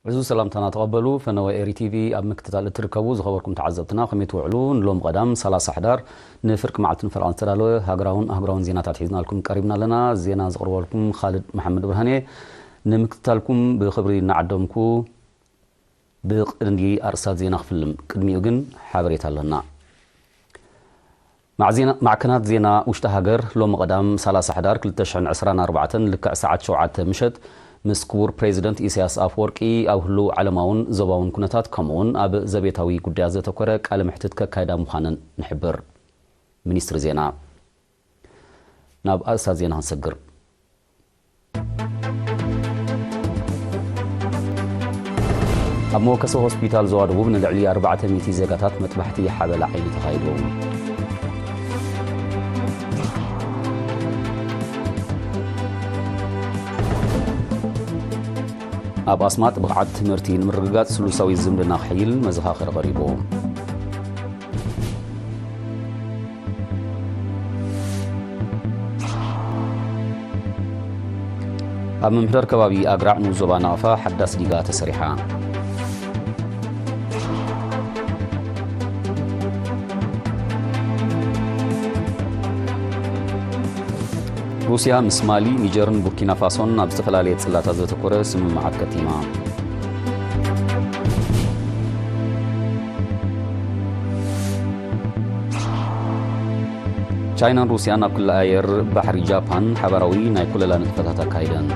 እዚ ሰላምታና ተቐበሉ። ፈነወ ኤሪ ቲቪ ኣብ ምክትታል እትርከቡ ዝኸበርኩም ተዓዘብትና፣ ከመይ ትውዕሉ? ንሎም ቀዳም ሰላሳ ሕዳር ንፍርቂ መዓልትን ፈረቓን ዝተዳለወ ሃገራውን ኣህጉራውን ዜናታት ሒዝናልኩም ቀሪብና ኣለና። ዜና ዘቕርበልኩም ኻልድ መሓመድ ብርሃን እየ። ንምክትታልኩም ብኽብሪ እናዓደምኩ፣ ብቕንዲ ኣርእስታት ዜና ክፍልም፣ ቅድሚኡ ግን ሓበሬታ ኣለና። ማዕ ዜና-፣ ማዕከናት ዜና ውሽጢ ሃገር ሎሚ ቀዳም ሰላሳ ሕዳር ክልተ ሽሕን ዕስራን ኣርባዕተን ልክዕ ሰዓት ሸውዓተ ምሸት ምስ ክቡር ፕሬዚደንት ኢሳያስ ኣፈወርቂ ኣብ ህሉው ዓለማውን ዞባውን ኩነታት ከምኡውን ኣብ ዘቤታዊ ጉዳያት ዘተኮረ ቃለ መሕትት ከካይዳ ምዃነን ንሕብር። ሚኒስትሪ ዜና። ናብ ኣርእስታት ዜና ክንሰግር። ኣብ መወከሲ ሆስፒታል ዞባ ደቡብ ንልዕሊ ኣርባዕተ ሚእቲ ዜጋታት መጥባሕቲ ሓበላ ዓይኒ ተኻይዱ። ኣብ ኣስማጥ ብቕዓት ትምህርቲ ንምርግጋጽ ስሉሳዊ ዝምድና ክሕይል መዘኻኸሪ ቀሪቡ። ኣብ ምምሕዳር ከባቢ ኣግራዕ ንኡስ ዞባ ናቕፋ ሓዳስ ዲጋ ተሰሪሓ። ሩስያ ምስ ማሊ፣ ኒጀርን ቡርኪና ፋሶን ኣብ ዝተፈላለየ ጽላታት ዘተኮረ ስምምዓት ከቲማ። ቻይናን ሩስያን ኣብ ክሊ ኣየር ባሕሪ ጃፓን ሓባራዊ ናይ ኩለላ ንጥፈታት ኣካይደን።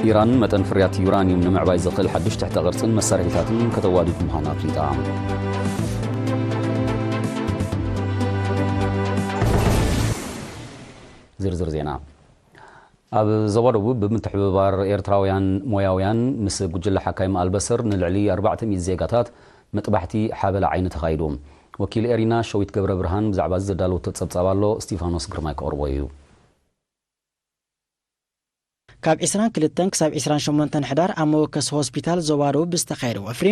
ኢራን መጠን ፍርያት ዩራንዩም ንምዕባይ ዘኽእል ሓድሽ ትሕተ ቅርጽን መሳርሒታትን ከተዋድድ ምዃና ኣፍሊጣ። ዝርዝር ዜና። ኣብ ዞባ ደቡብ ብምትሕብባር ኤርትራውያን ሞያውያን ምስ ጉጅለ ሓካይም ኣልበስር ንልዕሊ ኣርባዕተ ሚእቲ ዜጋታት መጥባሕቲ ሓበላ ዓይኒ ተኻይዱ። ወኪል ኤሪና ሸዊት ገብረ ብርሃን ብዛዕባ እዚ ዘዳለወቶ ጸብጻብ ኣሎ፣ እስቲፋኖስ ግርማይ ከቕርቦ እዩ። ካብ ዕስራን ክልተን ክሳብ ዕስራን ሸሞንተን ሕዳር ኣብ መወከሲ ሆስፒታል ዞባ ደቡብ ብዝተኻየደ ወፍሪ፣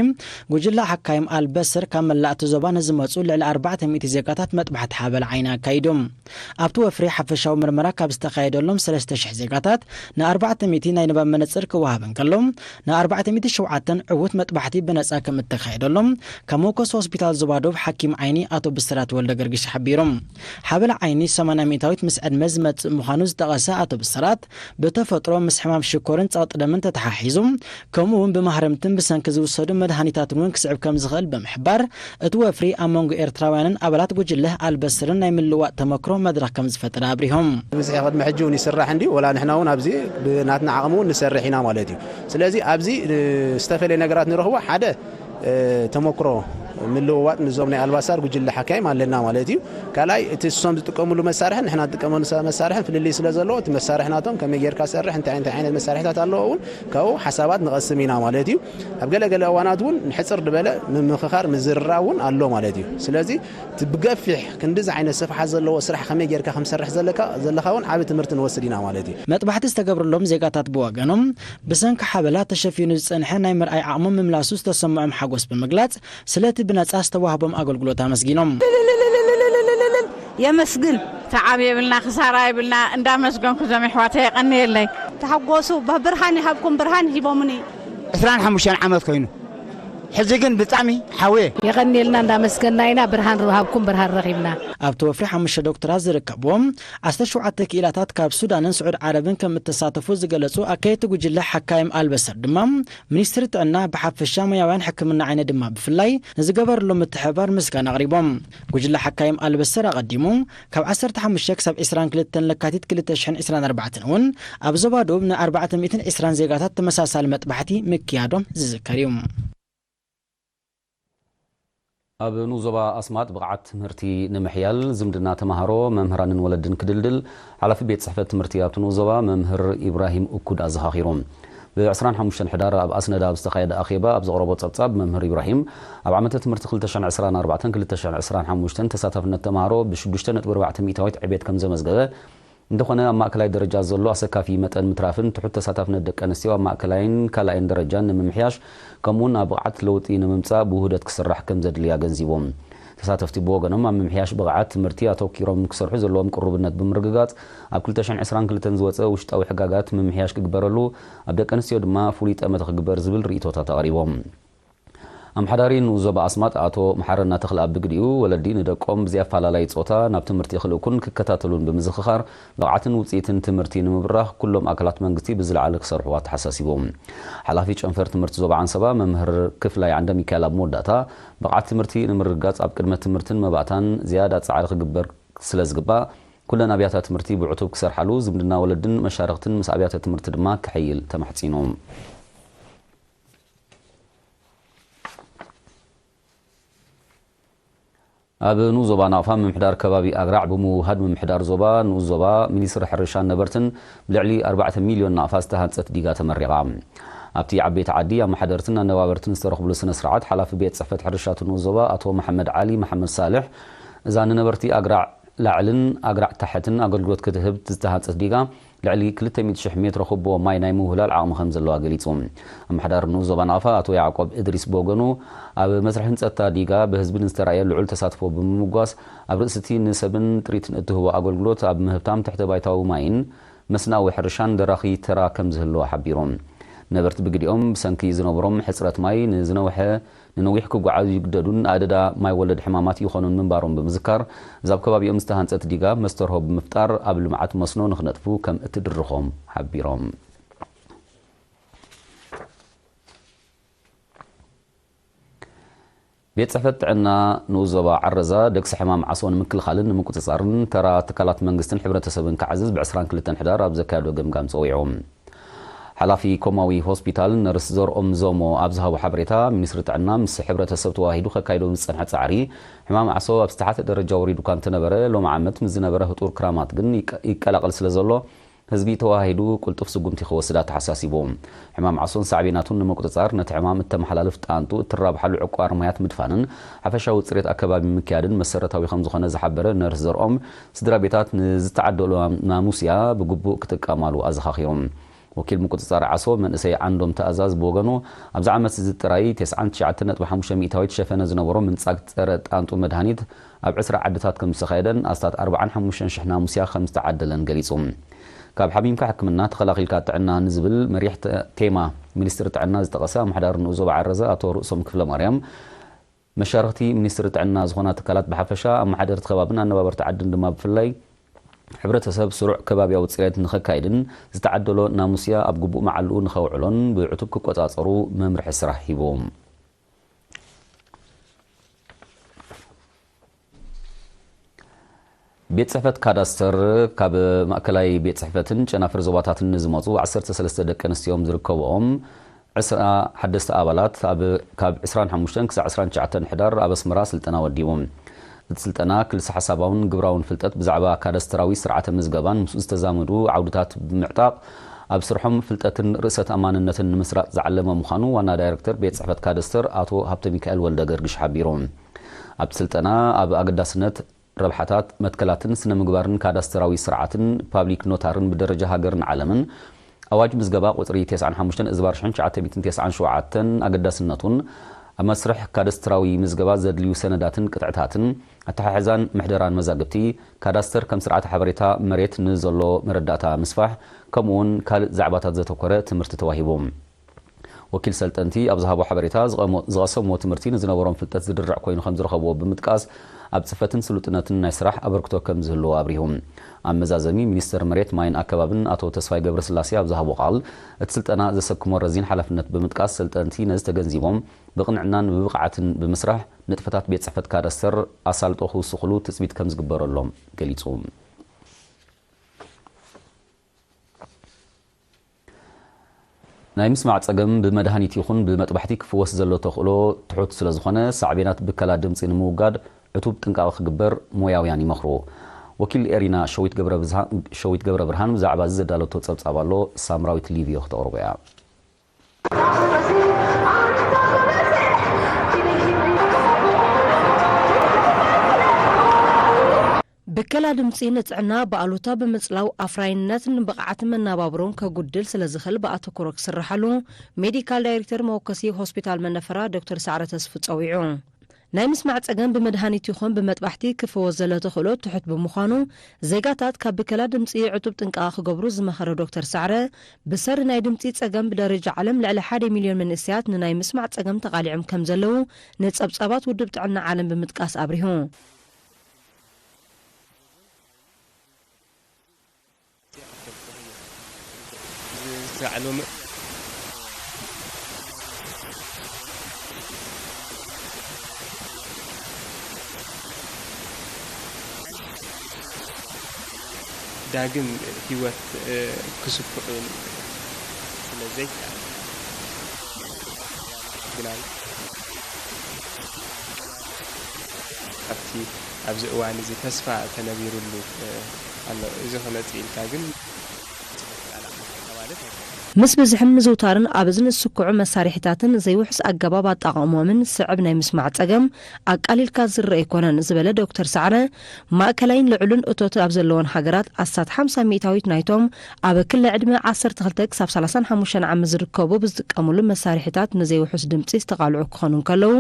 ጉጅለ ሓካይም ኣልበስር ካብ መላእቲ ዞባ ንዝመጹ ልዕሊ ኣርባዕተ ሚእቲ ዜጋታት መጥባሕቲ ሓበላ ዓይኒ ኣካይዶም። ኣብቲ ወፍሪ ሓፈሻዊ ምርመራ ካብ ዝተኻየደሎም ሰለስተ ሽሕ ዜጋታት ንኣርባዕተ ሚእቲ ናይ ንባብ መነጽር ክወሃብ እንከሎ፣ ንኣርባዕተ ሚእቲ ሸውዓተን ዕዉት መጥባሕቲ ብነጻ ከም እተኻየደሎም ካብ መወከሲ ሆስፒታል ዞባ ደቡብ ሓኪም ዓይኒ ኣቶ ብስራት ወልደ ገርግሽ ሓቢሮም። ሓበላ ዓይኒ ሰማንያ ሚእታዊት ምስ ዕድመ ዝመጽእ ምዃኑ ዝጠቐሰ ኣቶ ብስራት፣ ብተፈጥሮ ምስ ሕማም ሽኮርን ጸቕጢ ደምን ተተሓሒዙ፣ ከምኡ እውን ብማህረምትን ብሰንኪ ዝውሰዱ መድሃኒታትን እውን ክስዕብ ከም ዝኽእል ብምሕባር፣ እቲ ወፍሪ ኣብ መንጎ ኤርትራውያንን ኣባላት ጉጅለ ኣልበስርን ናይ ምልውዋጥ ተመክሮ መድረኽ ከም ዝፈጠረ ኣብሪሆም። ብዝሒ ቅድሚ ሕጂ እውን ይስራሕ እንድዩ፣ ወላ ንሕና እውን ኣብዚ ብናትና ዓቕሚ እውን ንሰርሕ ኢና ማለት እዩ። ስለዚ ኣብዚ ዝተፈለየ ነገራት ንረኽቦ ሓደ፣ እ፣ ተመክሮ ምልውዋጥ ምስዞም ናይ ኣልባሳር ጉጅለ ሓካይም ኣለና ማለት እዩ። ካልኣይ እቲ እሶም ዝጥቀምሉ መሳርሕን ንሕና ዝጥቀመሉ መሳርሕን ፍልልይ ስለ ዘለዎ እቲ መሳርሒ ናቶም ከመይ ጌርካ ሰርሕ፣ እንታይ እንታይ ዓይነት መሳርሒታት ኣለዎ እውን ካብኡ ሓሳባት ንቐስም ኢና ማለት እዩ። ኣብ ገለ ገለ እዋናት እውን ንሕፅር ዝበለ ምምኽኻር ምዝርራብ እውን ኣሎ ማለት እዩ። ስለዚ እቲ ብገፊሕ ክንዲዚ ዓይነት ስፍሓት ዘለዎ ስራሕ ከመይ ጌርካ ከም ሰርሕ ዘለካ ዘለካ እውን ዓቢ ትምህርቲ ንወስድ ኢና ማለት እዩ። መጥባሕቲ ዝተገብረሎም ዜጋታት ብወገኖም ብሰንኪ ሓበላ ተሸፊኑ ዝጸንሐ ናይ ምርኣይ ዓቕሞም ምምላሱ ዝተሰምዖም ሓጎስ ብምግላጽ ስለቲ ብነጻ ዝተዋህቦም ኣገልግሎት ኣመስጊኖም። የመስግን። ተዓብ የብልና ክሳራ የብልና እንዳመስገንኩ ዞም ኣሕዋተይ የቐንየለይ። ተሓጎሱ ብርሃን ይሃብኩም ብርሃን ሂቦምኒ። ዕስራን ሓሙሽተን ዓመት ኮይኑ ሕጂ ግን ብጣዕሚ ሓውየ። የቐንየልና እንዳመስገንና ኢና ብርሃን ረሃብኩም ብርሃን ረኺብና። ኣብቲ ወፍሪ ሓሙሽተ ዶክተራት ዝርከብዎም ዓሰርተ ሸውዓተ ክኢላታት ካብ ሱዳንን ስዑድ ዓረብን ከም እተሳተፉ ዝገለጹ ኣካየድቲ ጉጅለ ሓካይም ኣልበሰር ድማ ሚኒስትሪ ጥዕና ብሓፈሻ ሞያውያን ሕክምና ዓይኒ ድማ ብፍላይ ንዝገበረሎም ምትሕብባር ምስጋና ኣቕሪቦም። ጉጅለ ሓካይም ኣልበሰር ኣቐዲሙ ካብ ዓሰርተ ሓሙሽተ ክሳብ ዕስራን ክልተን ለካቲት ክልተ ሽሕን ዕስራን ኣርባዕተን እውን ኣብ ዞባ ደቡብ ን ኣርባዕተ ሚእትን ዕስራን ዜጋታት ተመሳሳሊ መጥባሕቲ ምክያዶም ዝዝከር እዩ። ኣብ ንኡስ ዞባ ኣስማጥ ብቕዓት ትምህርቲ ንምሕያል ዝምድና ተማሃሮ፣ መምህራንን ወለድን ክድልድል ሓላፊ ቤት ጽሕፈት ትምህርቲ ኣብቲ ንኡስ ዞባ መምህር ኢብራሂም እኩድ ኣዘኻኺሩ። ብ ዕስራን ሓሙሽተን ሕዳር ኣብ ኣስነዳ ኣብ ዝተኻየደ ኣኼባ ኣብ ዘቕረቦ ጸብጻብ መምህር ኢብራሂም ኣብ ዓመተ ትምህርቲ ክልተ ሽሕን ዕስራን ኣርባዕተን ክልተ ሽሕን ዕስራን ሓሙሽተን ተሳታፍነት ተማሃሮ ብሽዱሽተ ነጥቢ ኣርባዕተ ሚእታዊት ዕቤት ከም ዘመዝገበ እንተኾነ ኣብ ማእከላይ ደረጃ ዘሎ ኣሰካፊ መጠን ምትራፍን ትሑት ተሳታፍነት ደቂ ኣንስትዮ ኣብ ማእከላይን ካልኣይን ደረጃን ንምምሕያሽ ከምኡውን ኣብ ብቕዓት ለውጢ ንምምጻእ ብውህደት ክስራሕ ከም ዘድሊ ኣገንዚቦም። እቲ ተሳተፍቲ ብወገኖም ኣብ ምምሕያሽ ብቕዓት ትምህርቲ ኣተኪሮም ክሰርሑ ዘለዎም ቅሩብነት ብምርግጋጽ ኣብ ክልተ ሽሕን ዕስራን ክልተን ዝወጸ ውሽጣዊ ሕጋጋት ምምሕያሽ ክግበረሉ ኣብ ደቂ ኣንስትዮ ድማ ፍሉይ ጠመተ ክግበር ዝብል ርእይቶታት ኣቕሪቦም። ኣምሓዳሪ ንኡስ ዞባ ኣስማጥ ኣቶ መሓረና ተኽለኣብ ብግዲኡ፣ ወለዲ ንደቆም ብዘይ ኣፈላላይ ጾታ ናብ ትምህርቲ ክልእኩን ክከታተሉን ብምዝኽኻር፣ ብቕዓትን ውጽኢትን ትምህርቲ ንምብራኽ ኩሎም ኣካላት መንግስቲ ብዝለዓለ ክሰርሑ ኣተሓሳሲቡ። ሓላፊ ጨንፈር ትምህርቲ ዞባ ዓንሰባ መምህር ክፍላይ ዓንደሚካኤል ኣብ መወዳእታ፣ ብቕዓት ትምህርቲ ንምርግጋጽ ኣብ ቅድመ ትምህርትን መባእታን ዝያዳ ጻዕሪ ክግበር ስለ ዝግባእ፣ ኩለን ኣብያተ ትምህርቲ ብዕቱብ ክሰርሓሉ፣ ዝምድና ወለድን መሻርኽትን ምስ ኣብያተ ትምህርቲ ድማ ክሕይል ተማሕጺኑ። ኣብ ንኡስ ዞባ ናቕፋ ምምሕዳር ከባቢ ኣግራዕ ብምውህሃድ ምምሕዳር ዞባ ንኡስ ዞባ ሚኒስትሪ ሕርሻን ነበርትን ብልዕሊ ኣርባዕተ ሚልዮን ናቕፋ ዝተሃንጸት ዲጋ ተመሪቓ። ኣብቲ ዓበይቲ ዓዲ ኣመሓደርትን ኣነባበርትን ዝተረኽብሉ ስነ ስርዓት ሓላፊ ቤት ጽሕፈት ሕርሻ እቲ ንኡስ ዞባ ኣቶ መሓመድ ዓሊ መሓመድ ሳልሕ እዛ ንነበርቲ ኣግራዕ ላዕልን ኣግራዕ ታሕትን ኣገልግሎት ክትህብ ዝተሃንጸት ዲጋ ልዕሊ ክልተ ሚእቲ ሽሕ ሜትሮ ኩቦ ማይ ናይ ምውህላል ዓቕሚ ከም ዘለዋ ገሊጹ። ኣመሓዳሪ ንኡስ ዞባ ናቕፋ ኣቶ ያዕቆብ እድሪስ ብወገኑ፣ ኣብ መስርሕ ህንጸት እታ ዲጋ ብህዝቢ ንዝተራእየ ልዑል ተሳትፎ ብምምጓስ፣ ኣብ ርእሲ እቲ ንሰብን ጥሪትን እትህቦ ኣገልግሎት ኣብ ምህብታም ትሕተ ባይታዊ ማይን መስናዊ ሕርሻን ደራኺ ተራ ከም ዝህልዎ ሓቢሩ። ነበርቲ ብግዲኦም ብሰንኪ ዝነበሮም ሕጽረት ማይ ንዝነውሐ ንነዊሕ ክጓዓዙ ይግደዱን ኣደዳ ማይ ወለድ ሕማማት ይኾኑን ምንባሮም ብምዝካር፣ እዛ ኣብ ከባቢኦም ዝተሃንጸት ዲጋ መስተርሆ ብምፍጣር ኣብ ልምዓት መስኖ ንኽነጥፉ ከም እትድርኾም ሓቢሮም። ቤት ጽሕፈት ጥዕና ንኡስ ዞባ ዓረዛ ደግሲ ሕማም ዓሶ ንምክልኻልን ንምቁጽጻርን ተራ ትካላት መንግስትን ሕብረተሰብን ክዓዝዝ ብ ዕስራን ክልተን ሕዳር ኣብ ዘካየዶ ገምጋም ጸዊዑ። ሓላፊ ኮማዊ ሆስፒታል ነርስ ዘርኦም ዞሞ ኣብ ዝሃቦ ሓበሬታ፣ ሚኒስትሪ ጥዕና ምስ ሕብረተሰብ ተዋሂዱ ከካይዶ ዝጸንሐ ጻዕሪ ሕማም ዓሶ ኣብ ዝተሓተ ደረጃ ወሪዱ እኳ እንተነበረ፣ ሎሚ ዓመት ምስ ዝነበረ ህጡር ክራማት ግን ይቀ-፣ ይቀላቐል ስለ ዘሎ፣ ህዝቢ ተዋሂዱ ቅልጡፍ ስጉምቲ ክወስድ ኣተሓሳሲቡ። ሕማም ዓሶን ሳዕቤናቱን ንምቁጽጻር፣ ነቲ ሕማም እተመሓላልፍ ጣንጡ እትራብሓሉ ዕቋር ማያት ምድፋንን ሓፈሻዊ ጽሬት ኣከባቢ ምክያድን መሰረታዊ ከም ዝኾነ ዝሓበረ ነርስ ዘርኦም፣ ስድራ ቤታት ንዝተዓደሎ ናሙስያ ብግቡእ ክጥቀማሉ ኣዘኻኺሩ። ወኪል ምቁጽጻር ዓሶ መንእሰይ ዓንዶም ተኣዛዝ ብወገኑ፣ ኣብዚ ዓመት እዚ ጥራይ ተስዓን ትሽዓተን ነጥቢ ሓሙሽተ ሚእታዊት ሸፈነ ዝነበሮ ምንጻግ ጸረ ጣንጡ መድሃኒት ኣብ ዕስራ ዓድታት ከም ዝተኻየደን ኣስታት ኣርባዓን ሓሙሽተን ሽሕ ናሙስያ ከም ዝተዓደለን ገሊጹ። ካብ ሓሚምካ ሕክምና ተኸላኺልካ ጥዕና ንዝብል መሪሕ ተ-፣ ቴማ ሚኒስትሪ ጥዕና ዝጠቐሰ ኣመሓዳሪ ንኡስ ዞባ ዓረዛ ኣቶ ርእሶም ክፍለ ማርያም፣ መሻርኽቲ ሚኒስትሪ ጥዕና ዝኾና ትካላት ብሓፈሻ፣ ኣመሓደርቲ ከባብን ኣነባበርቲ ዓድን ድማ ብፍላይ፣ ሕብረተሰብ ስሩዕ ከባብያዊ ጽሬት ንኸካይድን ዝተዓደሎ ናሙስያ ኣብ ግቡእ መዓልኡ ንኸውዕሎን ብዕቱብ ክቆጻጸሩ መምርሒ ስራሕ ሂቡ። ቤት ጽሕፈት ካዳስተር ካብ ማእከላይ ቤት ጽሕፈትን ጨናፍር ዞባታትን ንዝመጹ ዓሰርተ ሰለስተ ደቂ ኣንስትዮኦም ዝርከብኦም ዕስራ ሓደስቲ ኣባላት ኣብ፣ ካብ ዕስራን ሓሙሽተን ክሳዕ ዕስራን ትሽዓተን ሕዳር ኣብ ኣስመራ ስልጠና ወዲቡ። እቲ ስልጠና ክልሰ ሓሳባውን ግብራውን ፍልጠት ብዛዕባ ካዳስተራዊ ስርዓተ ምዝገባን ምስኡ ዝተዛመዱ ዓውድታት ብምዕጣቕ ኣብ ስርሖም ፍልጠትን ርእሰ ተኣማንነትን ንምስራጽ ዝዓለመ ምዃኑ ዋና ዳይሬክተር ቤት ጽሕፈት ካዳስተር ኣቶ ሃብተ ሚካኤል ወልደ ገርግሽ ሓቢሩ። ኣብቲ ስልጠና ኣብ ኣገዳስነት ረብሓታት መትከላትን ስነ ምግባርን ካዳስተራዊ ስርዓትን ፓብሊክ ኖታርን ብደረጃ ሃገርን ዓለምን ኣዋጅ ምዝገባ ቁጽሪ ተስዓን ሓሙሽተን እዝባር ሽሕን ትሽዓተ ሚእትን ተስዓን ሸውዓተን ኣገዳስነቱን ኣብ መስርሕ ካዳስተራዊ ምዝገባ ዘድልዩ ሰነዳትን ቅጥዕታትን ኣተሓሕዛን ምሕደራን መዛግብቲ ካዳስተር ከም ስርዓተ ሓበሬታ መሬት ንዘሎ መረዳእታ ምስፋሕ ከምኡውን ካልእ ዛዕባታት ዘተኮረ ትምህርቲ ተዋሂቡ። ወኪል ሰልጠንቲ ኣብ ዝሃቦ ሓበሬታ፣ ዝቐሞ-፣ ዝቐሰምዎ ትምህርቲ ንዝነበሮም ፍልጠት ዝድርዕ ኮይኑ ከም ዝረኸብዎ ብምጥቃስ፣ ኣብ ጽፈትን ስሉጥነትን ናይ ስራሕ ኣበርክቶ ከም ዝህልዎ ኣብሪሁ። ኣብ መዛዘሚ፣ ሚኒስትር መሬት፣ ማይን ኣከባብን ኣቶ ተስፋይ ገብረስላሴ ኣብ ዝሃቦ ቃል፣ እቲ ስልጠና ዘሰክሞ ረዚን ሓላፍነት ብምጥቃስ፣ ሰልጠንቲ ነዚ ተገንዚቦም ብቕንዕናን ብብቕዓትን ብምስራሕ፣ ንጥፈታት ቤት ጽሕፈት ካዳስተር ኣሳልጦ ክውስኹሉ ትጽቢት ከም ዝግበረሎም ገሊጹ። ናይ ምስማዕ ጸገም ብመድሃኒት ይኹን ብመጥባሕቲ ክፍወስ ዘሎ ተኽእሎ ትሑት ስለ ዝኾነ፣ ሳዕቤናት ብከላ ድምጺ ንምውጋድ ዕቱብ ጥንቃቐ ክግበር ሞያውያን ይመኽሩ። ወኪል ኤሪና ሸዊት ገብረ ብዝሃ-፣ ሸዊት ገብረ ብርሃን ብዛዕባ እዚ ዘዳለቶ ጸብጻብ ኣሎ፣ ሳምራዊት ሊቭዮ ክተቕርቦ እያ። ብከላ ድምጺ ንጥዕና ብኣሉታ ብምጽላው ኣፍራይነትን ብቕዓት መነባብሮን ከጉድል ስለ ዝኽእል ብኣተኩሮ ክስርሓሉ ሜዲካል ዳይሬክተር መወከሲ ሆስፒታል መነፈራ ዶክተር ሰዓረ ተስፉ ጸዊዑ። ናይ ምስማዕ ጸገም ብመድሃኒት ይኹን ብመጥባሕቲ ክፍወስ ዘሎ ተኽእሎ ትሑት ብምዃኑ፣ ዜጋታት ካብ ብከላ ድምጺ ዕቱብ ጥንቃቐ ክገብሩ ዝመኸረ ዶክተር ሳዕረ፣ ብሰሪ ናይ ድምጺ ጸገም ብደረጃ ዓለም ልዕሊ ሓደ ሚልዮን መንእሰያት ንናይ ምስማዕ ጸገም ተቓሊዖም ከም ዘለዉ ንጸብጻባት ውድብ ጥዕና ዓለም ብምጥቃስ ኣብሪሁ። ዳግም ህይወት ክስኩዑ ስለ ዘይከኣል ግና ኣብቲ ኣብዚ እዋን እዚ ተስፋ ተነቢሩሉ ኣሎ። እዚ ክመጽእ ኢልካ ግን ምስ ብዝሕን ምዝውታርን ኣብ እዝኒ ዝስኩዑ መሳርሒታትን ዘይውሑስ ኣገባብ ኣጠቓቕሞምን ስዕብ ናይ ምስማዕ ጸገም ኣቃሊልካ ዝረአ ኣይኮነን ዝበለ ዶክተር ሳዕረ፣ ማእከላይን ልዑልን እቶት ኣብ ዘለወን ሃገራት ኣስታት ሓምሳ ሚእታዊት ናይቶም ኣብ ክሊ ዕድመ ዓሰርተ ክልተ ክሳብ ሰላሳን ሓሙሽተን ዓመት ዝርከቡ ብዝጥቀምሉ መሳርሒታት ንዘይውሑስ ድምጺ ዝተቓልዑ ክኾኑ እንከለዉ፣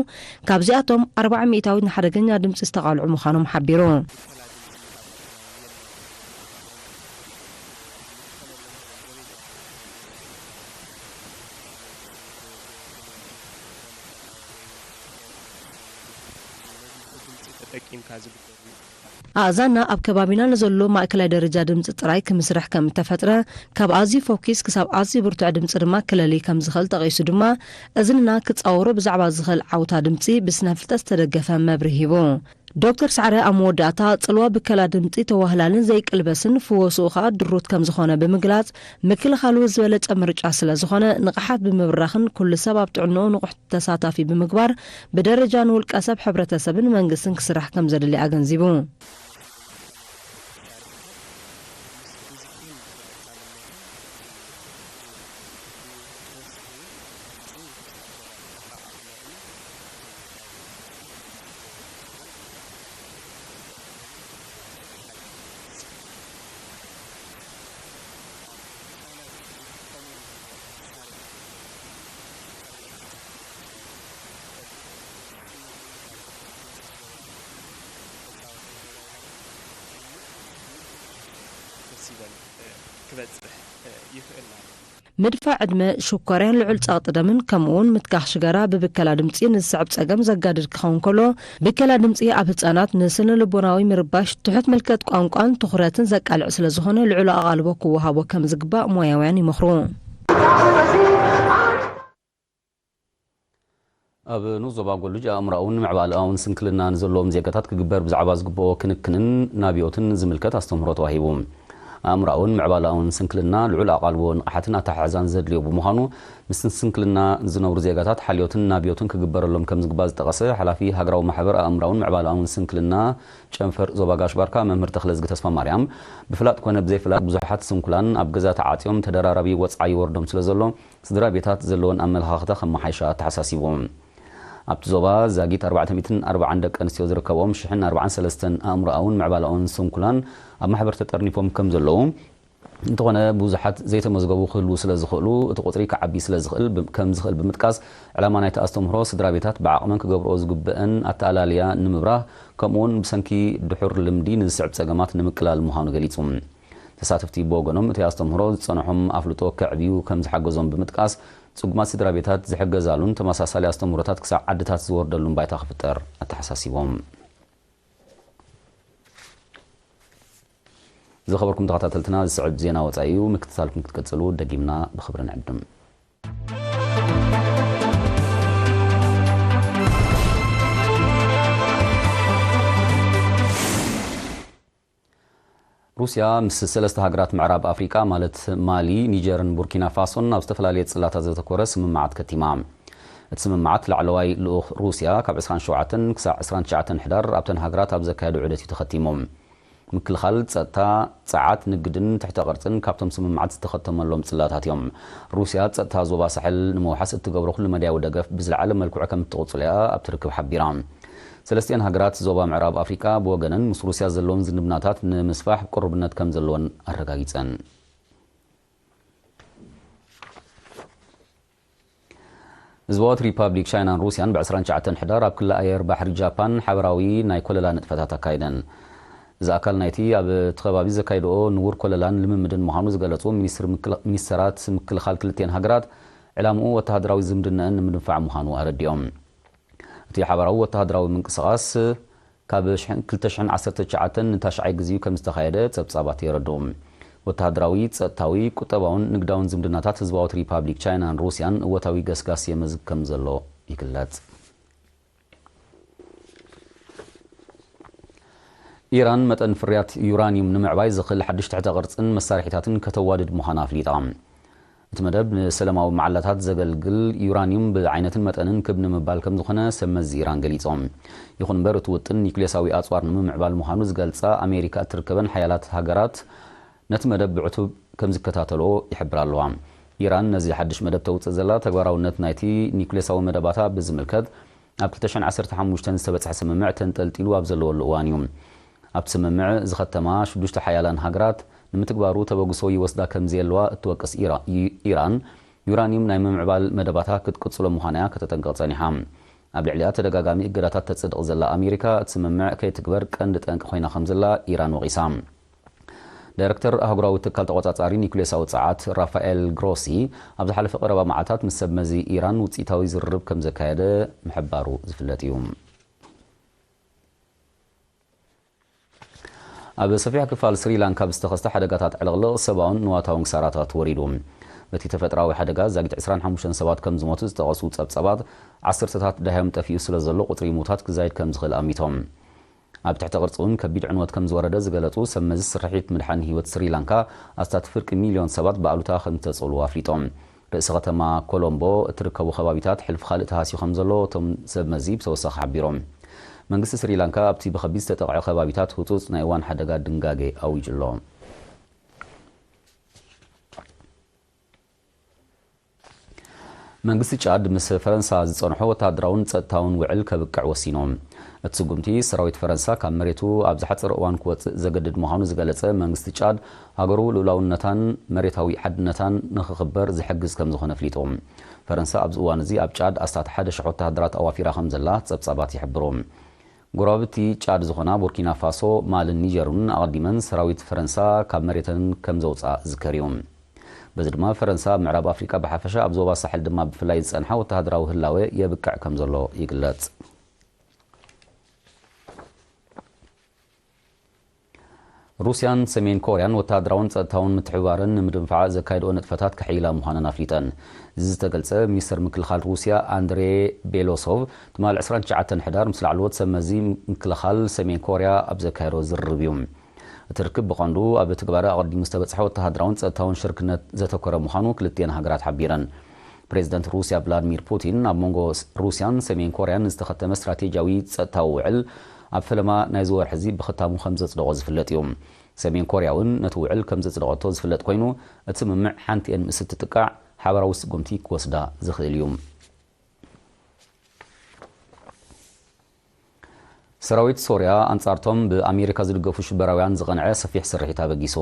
ካብዚኣቶም ኣርባዓ ሚእታዊት ንሓደገኛ ድምጺ ዝተቓልዑ ምዃኖም ሓቢሩ። ተጠቂምካ ዝግበሩ ኣእዛንና ኣብ ከባቢና ንዘሎ ማእከላይ ደረጃ ድምጺ ጥራይ ክምስርሕ ከም እተፈጥረ፣ ካብ ኣዝዩ ፈኲስ ክሳብ ኣዝዩ ብርቱዕ ድምጺ ድማ ክለሊ ከም ዝኽእል ጠቒሱ ድማ፣ እዝንና ክጻወሮ ብዛዕባ ዝኽእል ዓውታ ድምጺ ብስነ ፍልጠት ዝተደገፈ መብርሂ ሂቡ። ዶክተር ሳዕረ ኣብ መወዳእታ፣ ጽልዋ ብከላ ድምጺ ተዋህላልን ዘይቅልበስን ፍወስኡ ከኣ ድሩት ከም ዝኾነ ብምግላጽ፣ ምክልኻሉ ዝበለጸ ምርጫ ስለ ዝኾነ፣ ንቕሓት ብምብራኽን ኩሉ ሰብ ኣብ ጥዕንኡ ንቑሕ ተሳታፊ ብምግባር፣ ብደረጃ ንውልቀ ሰብ፣ ሕብረተሰብን መንግስትን ክስራሕ ከም ዘድሊ ኣገንዚቡ። ፈስቲቫል ክበጽሕ ይኽእል ማለት እዩ። ምድፋእ ዕድመ፣ ሽኮርያን ልዑል ጸቕጢ ደምን ከምኡውን ምትካኽ ሽጋራ ብብከላ ድምጺ ንዝስዕብ ጸገም ዘጋድድ ክኸውን ከሎ፣ ብከላ ድምጺ ኣብ ህጻናት ንስነ ልቦናዊ ምርባሽ፣ ትሑት ምልከት ቋንቋን ትኹረትን ዘቃልዕ ስለ ዝኾነ ልዑል ኣቓልቦ ክወሃቦ ከም ዝግባእ ሞያውያን ይመኽሩ። ኣብ ንኡስ ዞባ ጎልጅ ኣእምሮኣውን ምዕባለኣውን ስንክልና ንዘለዎም ዜጋታት ክግበር ብዛዕባ ዝግብኦ ክንክንን ናብዮትን ዝምልከት ኣስተምህሮ ተዋሂቡ። ኣእምሮኣውን ምዕባለኣውን ስንክልና ልዑል ኣቓልቦ፣ ንቕሓትን ኣተሓሕዛን ዘድልዮ ብምዃኑ፣ ምስ ስንክልና ዝነብሩ ዜጋታት ሓልዮትን ናብዮትን ክግበረሎም ከም ዝግባእ ዝጠቐሰ ሓላፊ ሃገራዊ ማሕበር ኣእምሮኣውን ምዕባለኣውን ስንክልና ጨንፈር ዞባ ጋሽ ባርካ መምህር ተኽለዝጊ ተስፋማርያም፣ ብፍላጥ ኮነ ብዘይፍላጥ ብዙሓት ስንኩላን ኣብ ገዛ ተዓጽዮም ተደራራቢ ወጽዓ ይወርዶም ስለ ዘሎ፣ ስድራ ቤታት ዘለወን ኣመለኻኽታ ከመሓይሻ ኣተሓሳሲቡ። ኣብቲ ዞባ ዛጊት ኣርባዕተ ሚእትን ኣርባዓን ደቂ ኣንስትዮ ዝርከብኦም ሽሕን ኣርባዓን ሰለስተን ኣእምሮኣውን ምዕባለኣውን ስንኩላን ኣብ ማሕበር ተጠርኒፎም ከም ዘለዉ፣ እንተኾነ ብዙሓት ዘይተመዝገቡ ክህልዉ ስለ ዝኽእሉ፣ እቲ ቁጽሪ ክዓቢ ስለ ዝኽእል ብ-፣ ከም ዝኽእል ብምጥቃስ፣ ዕላማ ናይቲ ኣስተምህሮ ስድራ ቤታት ብዓቕመን ክገብርኦ ዝግበአን ኣተኣላልያ ንምብራህ፣ ከምኡውን ብሰንኪ ድሑር ልምዲ ንዝስዕብ ጸገማት ንምቅላል ምዃኑ ገሊጹ። ተሳተፍቲ ብወገኖም፣ እቲ ኣስተምህሮ ዝጸንሖም ኣፍልጦ ከዕብዩ ከም ዝሓገዞም ብምጥቃስ፣ ጽጉማት ስድራ ቤታት ዝሕገዛሉን ተመሳሳሊ ኣስተምህሮታት ክሳብ ዓድታት ዝወርደሉን ባይታ ክፍጠር ኣተሓሳሲቦም። ዝኸበርኩም ተኸታተልትና፣ ዝስዕብ ዜና ወጻኢ እዩ። ምክትታልኩም ክትቀጽሉ ደጊምና ብኽብሪ ንዕድም። ሩስያ ምስ ሰለስተ ሃገራት ምዕራብ ኣፍሪቃ፣ ማለት ማሊ፣ ኒጀርን ቡርኪና ፋሶን፣ ኣብ ዝተፈላለየ ጽላታት ዘተኮረ ስምምዓት ከቲማ። እቲ ስምምዓት፣ ላዕለዋይ ልኡኽ ሩስያ ካብ ዕስራን ሸውዓተን ክሳዕ ዕስራን ትሽዓተን ሕዳር ኣብተን ሃገራት ኣብ ዘካየዶ ዑደት እዩ ተኸቲሙ። ምክልኻል፣ ጸጥታ፣ ጸዓት፣ ንግድን ትሕተ ቅርጽን ካብቶም ስምምዓት ዝተኸተመሎም ጽላታት እዮም። ሩስያ፣ ጸጥታ ዞባ ሳሕል ንምውሓስ እትገብሮ ኩሉ መዳያዊ ደገፍ ብዝለዓለ መልክዑ ከም እትቕጽሎ እያ ኣብቲ ርክብ ሓቢራ። ሰለስቲኣን ሃገራት ዞባ ምዕራብ ኣፍሪቃ ብወገነን፣ ምስ ሩስያ ዘለውን ዝምድናታት ንምስፋሕ ቅሩብነት ከም ዘለወን ኣረጋጊጸን። ህዝባዊት ሪፓብሊክ ቻይናን ሩስያን ብ ዕስራን ትሽዓተን ሕዳር ኣብ ክሊ ኣየር ባሕሪ ጃፓን ሓበራዊ ናይ ኮለላ ንጥፈታት ኣካይደን። እዚ ኣካል ናይቲ ኣብ እቲ ከባቢ ዘካይድኦ ንቡር ኮለላን ልምምድን ምዃኑ ዝገለጹ ሚኒስትር ምክል-፣ ሚኒስተራት ምክልኻል ክልቲኤን ሃገራት፣ ዕላምኡ ወተሃደራዊ ዝምድናኣን ንምድንፋዕ ምዃኑ ኣረዲኦም። እቲ ሓበራዊ ወተሃደራዊ ምንቅስቓስ ካብ ሽሕን ክልተ ሽሕን ዓሰርተ ትሽዓተን ንታሽዓይ ግዜኡ ከም ዝተኻየደ ጸብጻባት የረድኡ። ወተሃደራዊ፣ ጸጥታዊ፣ ቁጠባውን ንግዳውን ዝምድናታት ህዝባዊት ሪፓብሊክ ቻይናን ሩስያን እወታዊ ገስጋስ የመዝግ ከም ዘሎ ይግለጽ። ኢራን መጠን ፍርያት ዩራኒየም ንምዕባይ ዘኽእል ሓድሽ ትሕተ ቅርጽን መሳርሒታትን ከተዋድድ ምዃና ኣፍሊጣ። እቲ መደብ ንሰላማዊ መዓላታት ዘገልግል ዩራኒየም ብዓይነትን መጠንን ክብ ንምባል ከም ዝኾነ ሰብ መዚ ኢራን ገሊጾም። ይኹን እምበር፣ እቲ ውጥን ኒውክሌሳዊ ኣጽዋር ንምምዕባል ምዃኑ ዝገልጻ ኣሜሪካ እትርከበን ሓያላት ሃገራት ነቲ መደብ ብዕቱብ ከም ዝከታተልኦ ይሕብራ ኣለዋ። ኢራን ነዚ ሓድሽ መደብ ተውጽእ ዘላ፣ ተግባራውነት ናይቲ ኒውክሌሳዊ መደባታ ብዝምልከት ኣብ ክልተ ሽሕን ዓሰርተ ሓሙሽተን ዝተበጽሐ ስምምዕ ተንጠልጢሉ ኣብ ዘለወሉ እዋን እዩ። ኣብቲ ስምምዕ ዝኸተማ ሽዱሽተ ሓያላን ሃገራት ንምትግባሩ ተበግሶ ይወስዳ ከም ዘየለዋ እትወቅስ ኢራ-፣ ዩ-፣ ኢራን፣ ዩራኒየም ናይ ምምዕባል መደባታ ክትቅጽሎ ምዃና እያ ከተጠንቅቕ ጸኒሓ። ኣብ ልዕሊኣ ተደጋጋሚ እገዳታት ተጽድቕ ዘላ ኣሜሪካ፣ እቲ ስምምዕ ከይትግበር ቀንዲ ጠንቂ ኮይና ከም ዘላ ኢራን ወቒሳ። ዳይረክተር ኣህጉራዊ ትካል ተቖጻጻሪ ኒውክሌሳዊ ጸዓት ራፋኤል ግሮሲ፣ ኣብ ዝሓለፈ ቀረባ መዓልታት ምስ ሰብ መዚ ኢራን ውጽኢታዊ ዝርርብ ከም ዘካየደ ምሕባሩ ዝፍለጥ እዩ። ኣብ ሰፊሕ ክፋል ስሪላንካ ብዝተኸስተ ሓደጋታት ዕልቕልቕ ሰብኣውን ንዋታውን ክሳራታት ወሪዱ። በቲ ተፈጥራዊ ሓደጋ ዛጊት ዕስራን ሓሙሽተን ሰባት ከም ዝሞቱ ዝጠቐሱ ጸብጻባት፣ ዓሰርተታት ደሃዮም ጠፊኡ ስለ ዘሎ ቁጽሪ ሙታት ክዛይድ ከም ዝኽእል ኣሚቶም። ኣብ ትሕቲ ቅርጺ እውን ከቢድ ዕንወት ከም ዝወረደ ዝገለጹ ሰብ መዚ ስርሒት ምድሓን ህይወት ስሪላንካ፣ ኣስታት ፍርቂ ሚልዮን ሰባት ብኣሉታ ከም ዝተጸልዉ ኣፍሊጦም። ርእሲ ከተማ ኮሎምቦ እትርከቡ ከባቢታት ሕልፊ ካልእ ተሃስዩ ከም ዘሎ እቶም ሰብ መዚ ብተወሳኺ ሓቢሮም። መንግስቲ ስሪላንካ ኣብቲ ብኸቢድ ዝተጠቕዐ ከባቢታት ህጹጽ ናይ እዋን ሓደጋ ድንጋጌ ኣዊጁ ኣሎ። መንግስቲ ጫድ ምስ ፈረንሳ ዝጸንሖ ወተሃደራውን ጸጥታውን ውዕል ከብቅዕ ወሲኑ። እቲ ስጉምቲ፣ ሰራዊት ፈረንሳ ካብ መሬቱ ኣብ ዝሓጸረ እዋን ክወጽእ ዘገድድ ምዃኑ ዝገለጸ መንግስቲ ጫድ፣ ሃገሩ ልኡላውነታን መሬታዊ ሓድነታን ንኽኽበር ዝሕግዝ ከም ዝኾነ ኣፍሊጡ። ፈረንሳ ኣብዚ እዋን እዚ ኣብ ጫድ ኣስታት ሓደ ሽሕ ወተሃደራት ኣዋፊራ ከም ዘላ ጸብጻባት ይሕብሩ። ጎረባብቲ ጫድ ዝኾና ቡርኪና ፋሶ፣ ማልን ኒጀርን ኣቐዲመን ሰራዊት ፈረንሳ ካብ መሬተን ከም ዘውፅኣ ዝዝከር እዩ። በዚ ድማ ፈረንሳ ኣብ ምዕራብ ኣፍሪቃ ብሓፈሻ፣ ኣብ ዞባ ሳሕል ድማ ብፍላይ ዝጸንሓ ወተሃደራዊ ህላወ የብቅዕ ከም ዘሎ ይግለጽ። ሩስያን ሰሜን ኮርያን ወተሃደራውን ጸጥታውን ምትሕብባረን ንምድንፋዕ ዘካየድኦ ንጥፈታት ከሕይላ ምዃነን ኣፍሊጠን። እዚ ዝተገልጸ፣ ሚኒስተር ምክልኻል ሩስያ ኣንድሬ ቤሎሶቭ ትማል ዕስራን ትሽዓተን ሕዳር ምስ ላዕለዎት ሰብ መዚ ምክልኻል ሰሜን ኮርያ ኣብ ዘካየዶ ዝርርብ እዩ። እቲ ርክብ ብቐንዱ ኣብ ትግባረ ኣቐዲሙ ዝተበጽሐ ወተሃደራውን ጸጥታውን ሽርክነት ዘተኮረ ምዃኑ ክልቲኤን ሃገራት ሓቢረን። ፕሬዚደንት ሩስያ ቭላድሚር ፑቲን፣ ኣብ መንጎ ሩስያን ሰሜን ኮርያን ዝተኸተመ ስትራቴጂያዊ ጸጥታዊ ውዕል ኣብ ፈለማ ናይዚ ወርሒ እዚ ብኽታሙ ከም ዘጽደቖ ዝፍለጥ እዩ። ሰሜን ኮርያ እውን ነቲ ውዕል ከም ዘጽደቐቶ ዝፍለጥ ኮይኑ፣ እቲ ስምምዕ ሓንቲኤን ምስ እትጥቃዕ ሓባራዊ ስጉምቲ ክወስዳ ዝኽእል እዩ። ሰራዊት ሶርያ ኣንጻርቶም ብኣሜሪካ ዝድገፉ ሽበራውያን ዝቐንዐ ሰፊሕ ስርሒት ኣበጊሱ።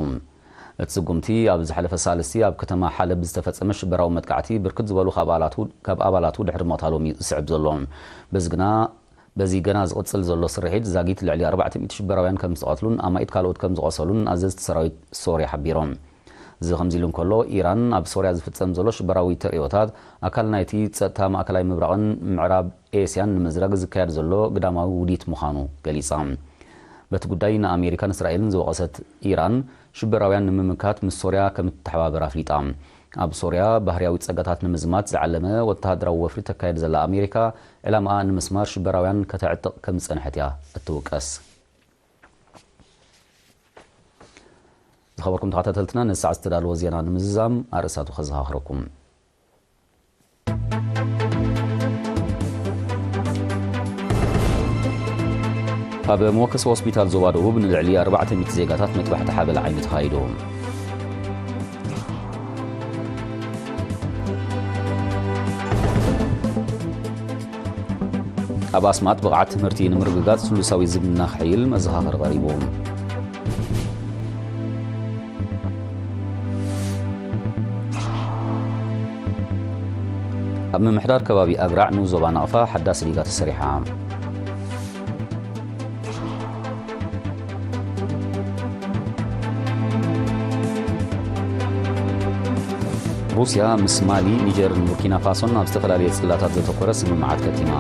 እቲ ስጉምቲ፣ ኣብ ዝሓለፈ ሳልስቲ ኣብ ከተማ ሓለብ ዝተፈጸመ ሽበራዊ መጥቃዕቲ፣ ብርክት ዝበሉ ካብ ኣባላቱ፣ ካብ ኣባላቱ ድሕሪ ምቕታሎም እዩ ዝስዕብ ዘሎ። በዚ ግና፣ በዚ ገና ዝቕጽል ዘሎ ስርሒት፣ ዛጊት ልዕሊ ኣርባዕተ ሚእቲ ሽበራውያን ከም ዝተቐትሉን ኣማኢት ካልኦት ከም ዝቖሰሉን ኣዘዝቲ ሰራዊት ሶርያ ሓቢሮም። እዚ ከምዚ ኢሉ እንከሎ፣ ኢራን ኣብ ሶርያ ዝፍጸም ዘሎ ሽበራዊ ተርእዮታት፣ ኣካል ናይቲ ጸጥታ ማእከላይ ምብራቕን ምዕራብ ኤስያን ንምዝራግ ዝካየድ ዘሎ ግዳማዊ ውዲት ምዃኑ ገሊጻ። በቲ ጉዳይ ንኣሜሪካን እስራኤልን ዝወቐሰት ኢራን፣ ሽበራውያን ንምምካት ምስ ሶርያ ከም እትተሓባበር ኣፍሊጣ። ኣብ ሶርያ ባህርያዊ ጸጋታት ንምዝማት ዝዓለመ ወተሃደራዊ ወፍሪ ተካየድ ዘላ ኣሜሪካ፣ ዕላማኣ ንምስማር ሽበራውያን ከተዕጥቕ ከም ዝጸንሐት እያ እትውቀስ። ዝኸበርኩም ተኸታተልትና፣ ነዚ ሰዓት ዝተዳለወ ዜና ንምዝዛም ኣርእስታቱ ከዘኻኽረኩም። ኣብ መወከሲ ሆስፒታል ዞባ ደቡብ ንልዕሊ ኣርባዕተ ሚእቲ ዜጋታት መጥባሕቲ ሓበል ዓይኒ ተኻይዱ። ኣብ ኣስማጥ ብቕዓት ትምህርቲ ንምርግጋጽ ስሉሳዊ ዝምድና ክሕይል መዘኻኸሪ ቀሪቡ። ኣብ ምምሕዳር ከባቢ ኣብራዕ ንዞባ ናቕፋ ሓዳስ ሊጋ ተሰሪሓ። ሩስያ ምስ ማሊ፣ ኒጀርን ቡርኪና ፋሶን ኣብ ዝተፈላለየ ጽላታት ዘተኮረ ስምምዓት ከቲማ።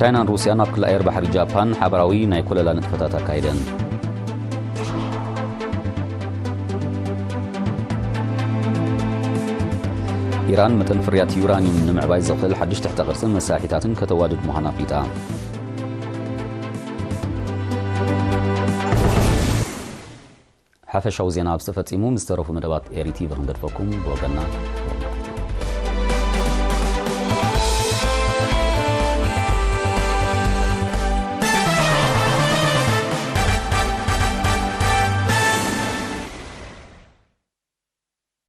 ቻይናን ሩስያን ኣብ ክልተ ኣየር ባሕሪ ጃፓን ሓበራዊ ናይ ኮለላ ንጥፈታት ኣካይደን። ኢራን መጠን ፍርያት ዩራኒየም ንምዕባይ ዘኽእል ሓድሽ ትሕተ ቅርጽን መሳርሒታትን ከተዋድድ ምዃና ኣፍሊጣ። ሓፈሻዊ ዜና ኣብዚ ተፈጺሙ። ምስ ዝተረፉ መደባት ኤሪ ቲቪ ክንገድፈኩም ብወገንና